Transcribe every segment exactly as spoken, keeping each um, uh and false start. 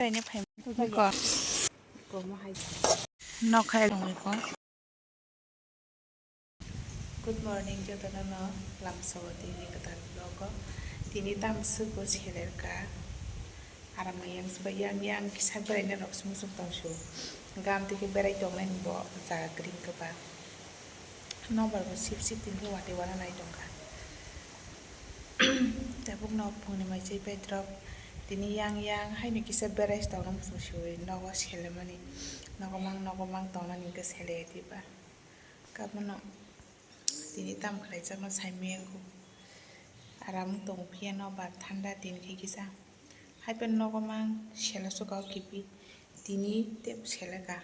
Taini phai ko. Komo hai. Nok hai rong ko. Good morning, jotono no lamsao tini kwtal vlog o. Tini tamswk bo seler ka. Aram yang sba yang yang kisa berai na rok sumsuk tong su. Gam tiki berai tong nai bo jaga kring kaba. Nobar bo sip sip tini wati wana nai tong ka. Tabuk no phone mai chai pai drop. Tini yang yang hai no kisa berai tong nai bo sui nogo selemani. Nogo mang nogo mang tong nani ke sele diba. Kabono tini tam khlaijakno saimaya kho. Aram tong phiya nobar thanda din khe kisa. Haiphano nogo mang sela sukao kibi tini tei sela ka.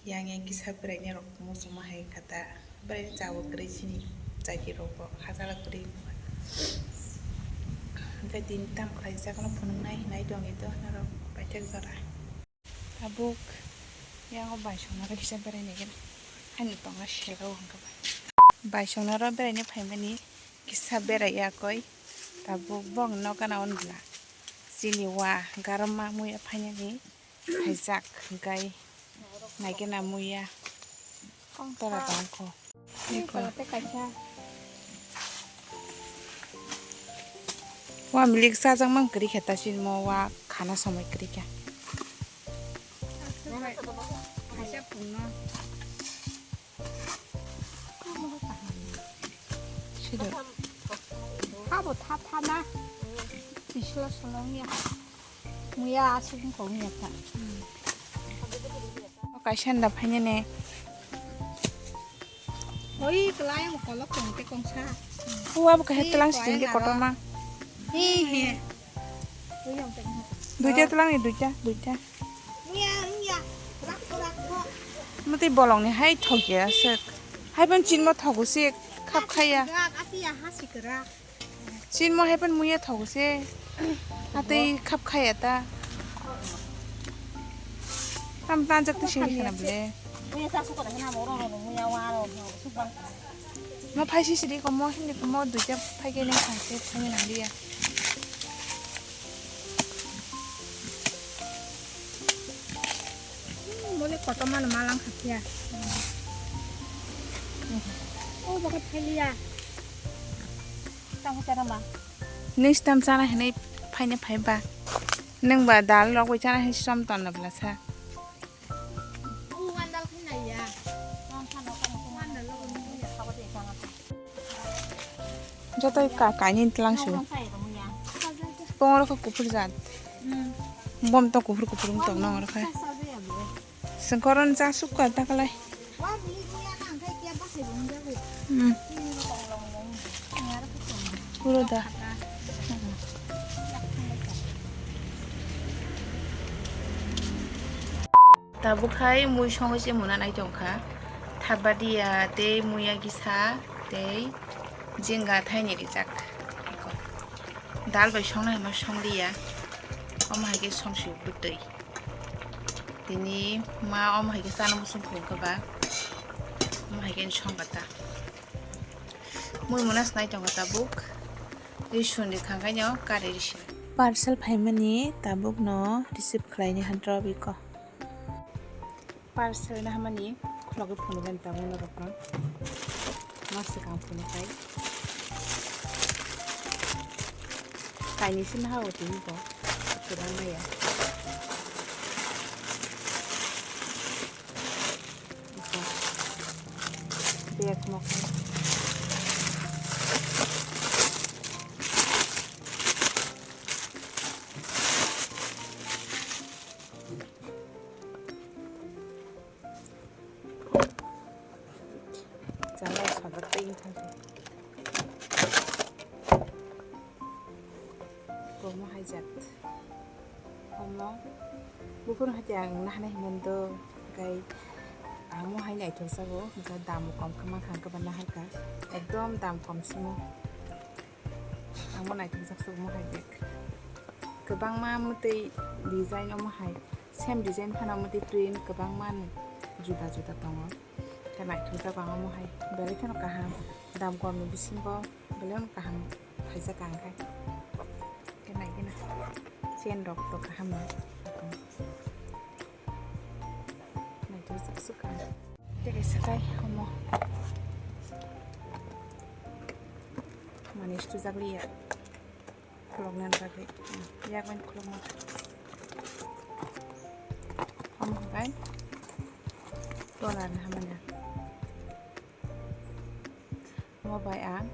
Yang yang kisa berai ni rok muchungma hai kata. Berai ni chago kwrwi chini chaki rok bo hajala kwrwi. Hwnkhe tini tam khlaijakno phunuknai hinai tongwi do norok paithak jora. Tabuk yango baisongnaro kisa berai nai gana. Haino tongna selo hwnkhe bai. Baisongnaro berai ni phaimani kisa berai ya koi. Tabuk bong no gana on bla. Chini wa garma muya phainani phaijak hwnkhe nai gana muya. Kong tora tong kho. Ni ko. Wa milik sajak mang kwrwi khe ta chini mo wa khana somoi kwrwi khe. Kaisa pungno. Sido. Habo tha tha na. Tislo solong ya. Muya aswk wngkha wngya kha. O kaisa da phainani. Oi, kwlai ang kolok tong te kongsa. Uwa bo kaisa tlang sijin ke kotorma. He, he. Oi, ang tong. Duita tlang ni duita, duita. Muya, muya. Rak, rak, rak. Mati bolong ni hai thok ya sek. Hai pon chin mo thogo sek khap khaya. Rak, ati ya ha sikra. Chin mo hai pon muya thogo se. Atei khap khaya ta. Tam tan jak ti seri khana ble. Muya sa suka da khana mo ro ro muya wa ro suk bang. Mo phai si siri ko mo himni ko mo duja phai ke ne khang se phai nang liya. Mole kotorma no malang kha phiya. O bokhe phailiya. Tamo chana ma. Nung stam chana hinwi phaina phai ba. Nung ba dal rok bai chana hinwi som tonna bwla sa. O wandal khaina ya. Wandal rok nung ya khawa de chana. Joto ka kaini tlang su. Tongoro khe kuphur jat. Bom to kuphur kuphur wng tong nang oro khe. Sengkoro ni cha suk ka ta kalai. Hmm. Puro da. Tabuk hai mui songwi se muna nai tongkha. Thabadiya tei muya kisa tei jinga thaini rijak. Dal bai songna hima songliya. Omo hai khe songsi bwtwi. Tini ma omo hai khe chana muchung phung kha ba. Omo hai khe songkha ta. Mui muna se nai tongkha tabuk. Rison ri khang khaino kari risi. Parcel phaimani tabuk no receive khlaini han robiko. Parcel na hamani khulogwi phunukgwi tabuk norokno. Ma swkang phunuknai. Kainwi se naha o tini bo kwbang maya. Bag mokhe. Chala sajak tei wngkha khe. Komo hai jat. Omo buphuru hai tei ang nahanai hwnmani do, hwnkhe ang mo hai naithok jago, hwnkhe dam bo kom khe mankha, hwnkhe ba naharkha, ekdom dam kom simo. Ang bo naithokjak se omo hai bag. Kwbangma mwtwi design omo hai. Same design phano mwtwi print kwbangma ni juda juda tongo. Khe naithokjak ang omo hai. Belai kheno kaham. Dam kom ni bisingo belai kheno kaham phaijak ang khe. Khe naigwino chain rok to kaham no. Tei kaisa kai omo. Mani sujakliya. Khulokna bagwi. Yak bai khulokma. Omo kai. Tola na hamanya. Omo bai ang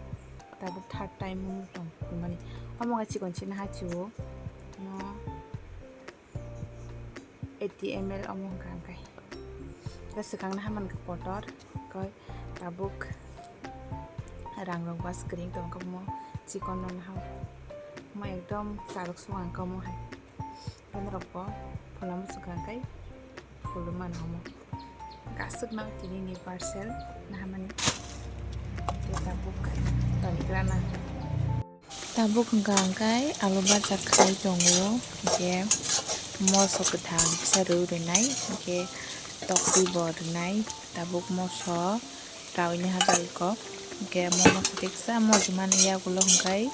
tabuk third time mung tong mani. Omo kai chikon chini ha chiwo. No. eighty M L omo hwnka hwnkhe. Tei swkang na haman khe kotor, koi tabuk rang rok bus kwrwng tong khe omo chikon no nahao. Omo ekdom charwk song ang khe omo hai. Borok bo phola muchung kha khe phulwi mano omo. Aswk no tini ni parcel nahamani. Tei tabuk tonigrana. Tabuk hwnka hwnkhe alu bacha khai tongo, hwnkhe moso kwthang kisa rw rwnai, hwnkhe toktwi bo rwnai, tabuk moso rawi ni habai kok, hwnkhe mo moso kisa mojmani yagulo hwnkhe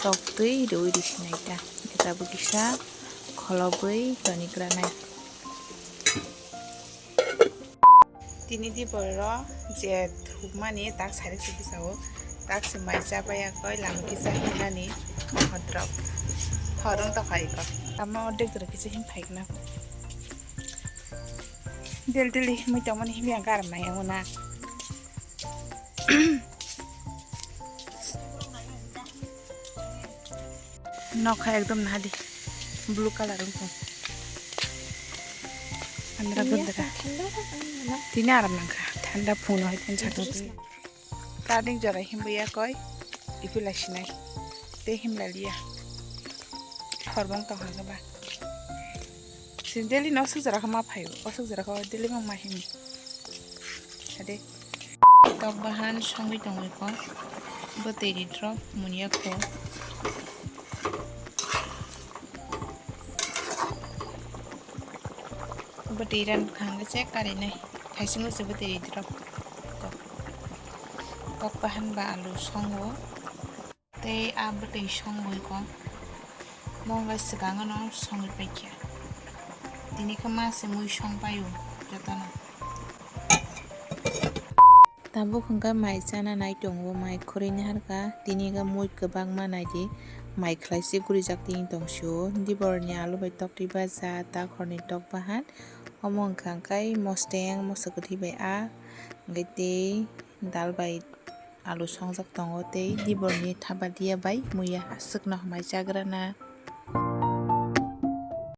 toktwi rwi rwsinai ta, hwnkhe tabuk kisa kholobwi tonigra nai. Tini di borok je thukmani tak sari se bwsao, tak se mai cha pai ya koi lama kisa hinani hotrok. Horong to khai ko. Tamo ordek doro kisa hin phai gana. Del del mui tamo ni himya gar mai ya na. Nokha ekdom nahadi blue colour wngkha. Andra gudra. Tini aram nangkha. Thanda phung no hai tini sakno tini. Cutting jora himbo ya koi. Ipi lai sinai. Te himla liya. Horbong tong hangba. Sin daily no osuk jora kha ma phaio. Osuk jora kha daily ma ma him. Ade. Tok bahan songwi tongwi ko. Bwtwi ri drop munya ko. Bwtwi ran khang se kari nai. Thaisingo se bwtwi ri drop. Tok. Tok bahan ba alu songo. Tei a bwtwi songwi ko. Mo wngkha swkang no songwi paikha. Tini khe ma se mui song paio jotono. Tabuk hwnkha mai chana nai tongo, mai khorwi naharkha. Tini khe mui kwbangma naidi mai khlaisi gurijak tini tongsio. Diborni alu bai toktwi baja, takhorni tok bahan. Omo wngkha hwnkhe mosteng, moso kwthwi bai a, hwnkhe tei dal bai alu songjak tongo tei diborni thabadia bai muiya aswkno hamai chagrana.